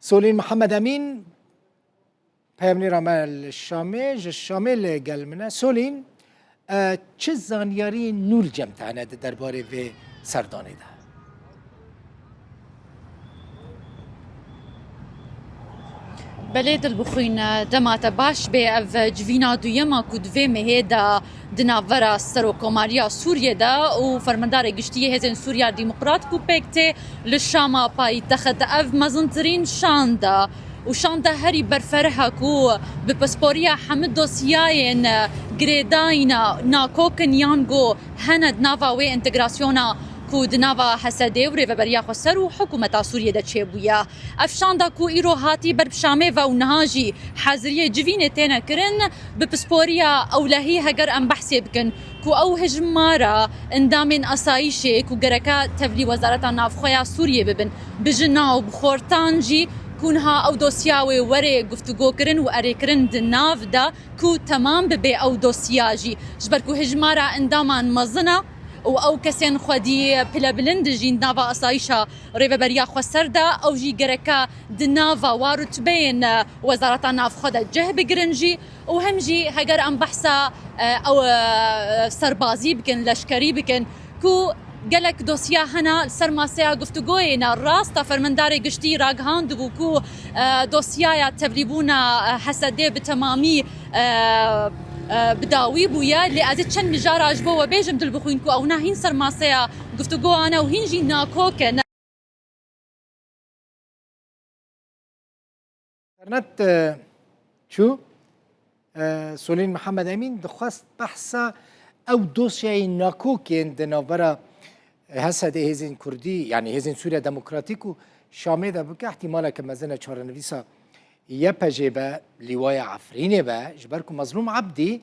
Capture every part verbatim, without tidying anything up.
Solîn Mihemed Emîn, peyamnêra me li Şamê, ji Şamê li gel min e. Solîn, e, çi zanyariyên nû li cem te hene di derbarê vê serdanê de? Belê Dilbixwîn, dema te baş bê, ev civîna duyema ku di vê mehê de di navbera Serokkomariya Sûriyê de û Fermendarê Giştî yê Hêzên Sûriya Demokrat ku pêk tê li Şama paytexit. Ev mezintirîn şand e û şanda herî berferh e ku bi pisporiya hemû dosyayên girêdayîna nakok in yan ku hene di nava wê entegrasyona ku di nava H S D û Rêveberiya Xweser û hikûmeta Sûriyê de çêbûye. Ev şanda ku îro hatî ber bi Şamê ve û niha jî haziriyê civînê têne kirin, bi pisporiya ewlehî heger em behsê bikin ku ew hejmara endamên asayîşê ku gereke tevlî Wezareta Navxwe ya Sûriyê bibin, bijina û bi xortan jî ku niha ew dosya wê were guftûgokirin û erêkirin di nav de ku temam bibe ew dosya jî, ji ber ku hejmara endaman mezin e û ew kesên xwedî pilebilind jî di nava asayîşa Rêveberiya Xweser de, ew jî gereke di nava wa rutbeyên, e, Wezareta Navxwe de cih bigirin jî û hem jî heger em behsa, e, ew, e, serbazî bikin, leşkerî bikin ku gelek dosya hene li ser maseya guftûgoyê ne. Rast e, Fermendarê Giştî ragihandibû ku, e, dosyaya tevlîbûna, e, H S D bi temamî, e, e, bi dawî bûye, lê ez ê çend mijara ji bo we bêjim Dilbixwîn ku ewna hîn ser maseya guftûgoyan e û hîn jî nakok e. Internet, e, çû, e, Solîn Mihemed Emîn dixwest behsa ew dosyayên nakokên di navbera, e, H S D, Hêzên Kurdî, yanî Hêzên Sûriya Demokratîk û Şamê de bike. Îhtîmaleke mezin e çarenivîsa Y P J be, Lîwaya Efrînê be, ji ber ku Mezlûm Ebdî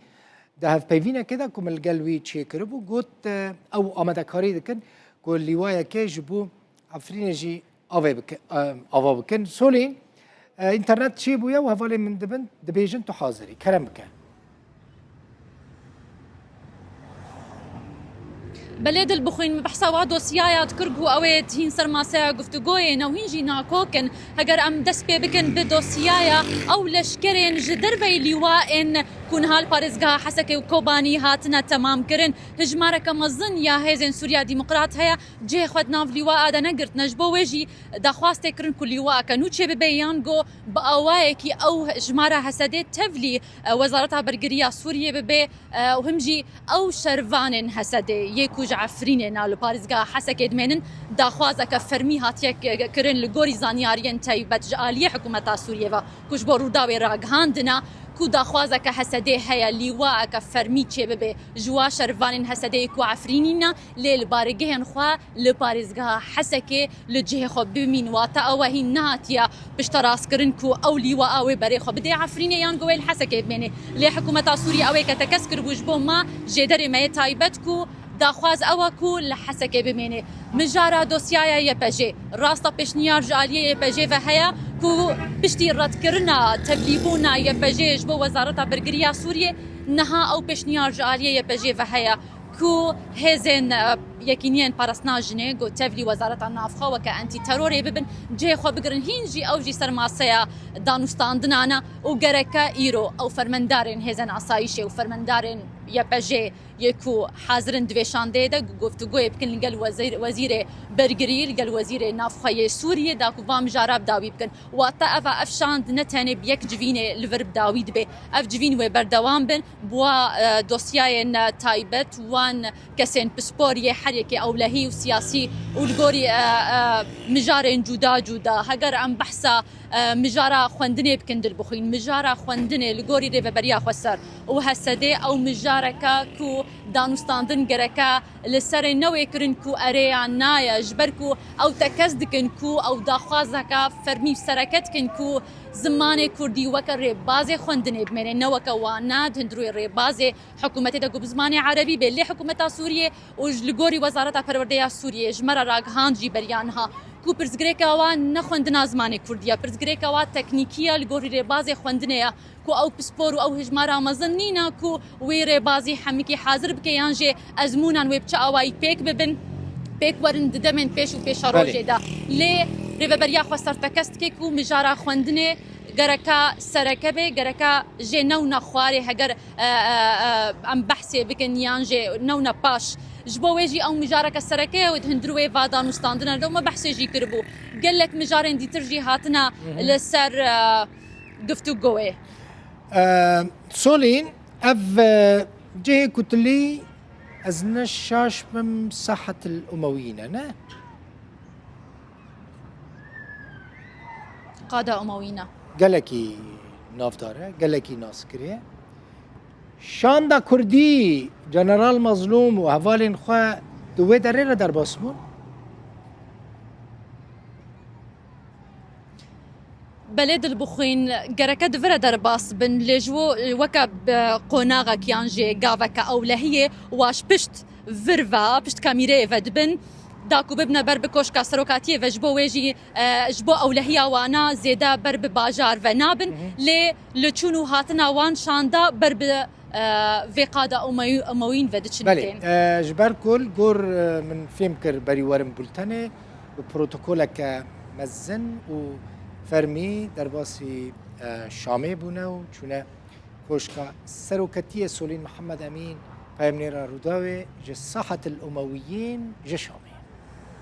di hevpeyvînekê de ku min li gel wî çêkiribû, got, e, ew amadekarî dikin ku lîwayekê ji bo Efrînê jî avê bike-, e, ava bikin. Solî, e, înternet çêbûye û hevalên min dibin, dibêjin tu hazir î. Kerem bike. Belê Dilbixwîn, min behsa wa dosyaya dikir ku ew ê hîn ser maseya guftûgoyê ne û hîn jî nakok in. Heger em dest pê bikin bi dosyaya ew leşkerên ji derveyî lîwa ên ku niha li parêzgeha Hesekê û Kobanî hatine temamkirin, hejmareke mezin ya Hêzên Sûriya Demokrat heye, cihê xwe di nav lîwa a de negirtine. Ji bo wê jî daxwaz tê kirin ku lîwayeke nû çêbibe yan ku bi awayekî ew hejmara H S D tevlî, e, Wezareta Bergiriya Sûriyê bibe, e, û him jî ew şervanên H S D yê ku ji Efrînê ne li parêzgeha Hesekê dimênin, daxwazeke fermî hatiye k-, kirin li gorî zanyariyên taybet ji aliyê hikûmeta Sûriyê ve ku ji bo Rûdawê ragihandine ku daxwazeke H S D heye lîwayeke fermî çêbibe ji wa şervanên H S D yê ku Efrînî ne, lê li barigehên xwe li parêzgeha Hesekê li cihê xwe bimîn, wate ew hîn nehatiye pişterastkirin ku ew lîwa wê berê xwe bidê Efrînê yan ku wê li Hesekê bimêne. Lê hikûmeta Sûriyê ew ê ke tekez kiribû ji bo me jêderê me yê taybet ku daxwaz ew e ku li Hesekê bimêne. Mijara dosyaya Y P J, rasta pêşniyar ji aliyê Y P J ve heye ku piştî redkirina tevlîbûna Y P J ji bo Wezareta Bergiriya Sûriyê, niha ew pêşniyar ji aliyê Y P J ve heye ku hêzên, e, Yekîniyên Parastina Jinê ku tevlî Wezareta Navxwe weke entî-terorê bibin, cihê xwe bigirin, hîn jî ew jî ser maseya danûstandinan e û gereke îro ew fermendarên hêzên asayîşê û fermendarên Y P J yê ku hazir in di vê şandeyê de guftûgoyê bikin li gel wezîr-, wezîrê bergirî, li gel wezîrê navxwe yê Sûriyê, da ku va mijara bi dawî bikin. Wate ev e, ev şand ne tenê bi yek civînê li vir bi dawî dibe. Ev civîn wê berdewam bin, bi wa, e, dosyayên, e, taybet, wan kesên pispor yê her yekê ewlehî û siyasî û li gorî, e, e, mijarên cuda cuda. Heger em behsa, e, mijara xwendinê bikin Dilbixwîn, mijara xwendinê li gorî Rêveberiya Xweser û H S D, ew mijareke ku danûstandin gereke li serê newê kirin ku erê ya na ye, ji ber ku ew tekez dikin ku ew daxwazeke fermî sereke dikin ku zimanê kurdî weke rêbazê xwendinê bimêne, ne weke wana di hundirûyê rêbazê hikûmetê de ku bi zimanê erebî bê. Lê hikûmeta Sûriyê û ji li gorî Wezareta Perwerdeya Sûriyê ji me re ragihand jî beriya niha ku pirsgirêka wa ne xwendina zimanê kurdî ye, pirsgirêka wa teknîkî ye, li gorî rêbazê xwendinê ye. Ku ew pispor û ew hejmara mezin nîne ku wê rêbazî hemikî hazir bike yan jî ezmûnan wê bi çi awayî pêk bibin, pêk werin di demên pêş û pêşerojê de. Lê Rêveberiya xwe sertekez dike ku mijara xwendinê gereka sereke be, gereka jê newna xwarê heger, e, e, e, em behsê bikin yan jê newna paş. Ji bo wê jî ew mijareke sereke ye û di hundir wê va danûstandina de û me behsê jî kiribû. Gelek mijarên dîtir jî hatina li ser, e, guftûgoyê. E, Solîn, ev, e, cihê ku tu lî, ez ne şaş bim, Sahetil Umewîn e, ne? Qada Umewîn e. Gelekî navdar e, gelekî naskirî ye. Şanda Kurdî, General Mazlûm û hevalên xwe di wê derê re derbas bûn. Belê Dilbixwîn, gereke di vir re derbas bin, lê ji bo weke bi qonaxek yan jî gaveke ewlehiyê wa ji pişt vir ve, pişt kamîreyê ve dibin, da ku bibine ber bi koşka serokatiyê ve, ji bo wê jî, e, ji bo ewlehiya wana zêde ber bi bajar ve nabin, Hı hı. lê li çûn û hatina wan şanda ber bi, e, vê qada Umewi-, Umewîn ve diçin Belê, tên. e, ji ber ku li gor, e, min fêm kir berî werim bultenê, bi protokoleke mezin û fermî derbasî, e, Şamê bûne û çûne Koşka Seroketiyê Solîn Mihemed Emîn, peyamnêra Rûdawê ji Sahetil Umewiyîn ji Şamê.